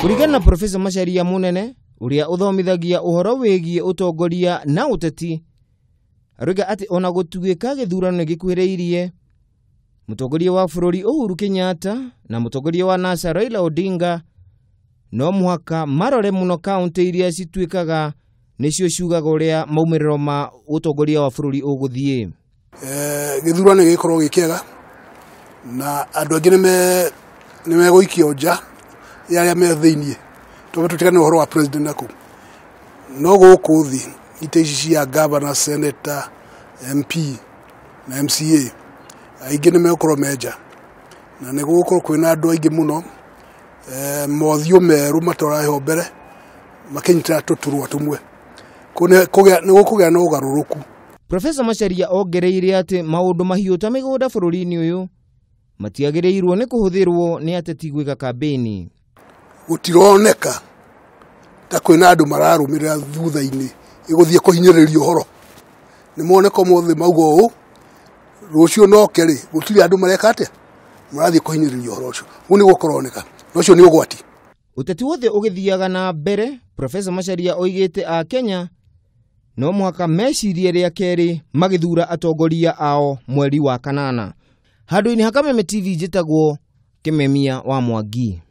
Kũringana na Profesa Macharia Munene ũrĩa ũthomithagia ũhoro wĩgiĩ ũtongoria na ũteti, aroiga atĩ ona gũtuĩka gĩthurano nĩ gĩkuhĩrĩirie, mũtongoria wa bũrũri Uhuru Kenyatta na mũtongoria wa NASA Raila Odinga no mũhaka marore mũno kaũntĩ iria cituĩkaga nĩcio ciugaga ũrĩa maumĩrĩro ma ũtongoria wa bũrũri ũgũthiĩ. Gĩthurano gĩgĩkorwo gĩ kĩega na andũ aingĩ nĩ megũikio nja ya arĩa me thĩiniĩ, tondũ tũtigane ũhoro wa president na kũu. No gũkũ thĩ itĩ ici cia governor, senator, MP na MCA aingĩ nĩ megũkorwo me nja, na nĩ gũgũkorwo kwĩna andũ aingĩ mũno, mothiũ merũ mataraheo mbere makĩnyitĩra tũturwa tũmwe. Nĩ gũkũgĩa na ũgarũrũku. Profesa Macharia ongereire atĩ maũndũ mahiũ ta mĩgũnda bũrũri-inĩ ũyũ matiagĩrĩirwo nĩ kũhũthĩrwo nĩ ateti gwĩka kambĩini. Gũtironeka ta kwĩna andũ mararũmĩrĩra thutha-inĩ ĩgũthiĩ kũhinyĩrĩria ũhoro. Nĩ moneka ũmũthĩ mauga ũũ, rũciũ noke rĩ, gũtirĩ andũ mareka atĩa, marathiĩ kũhinyĩrĩria ũhoro ũcio. Ũguo nĩguo kũroneka, na ũcio nĩ ũgwati. Ũteti wothe ũgĩthiaga na mbere, Profesa Macharia oigĩte a Kenya no mũhaka mecirie rĩa kerĩ magĩthura atongoria ao mweri wa kanana. Handũ-inĩ ha Kameme TV njĩtagwo Kĩmemia wa Mwangi.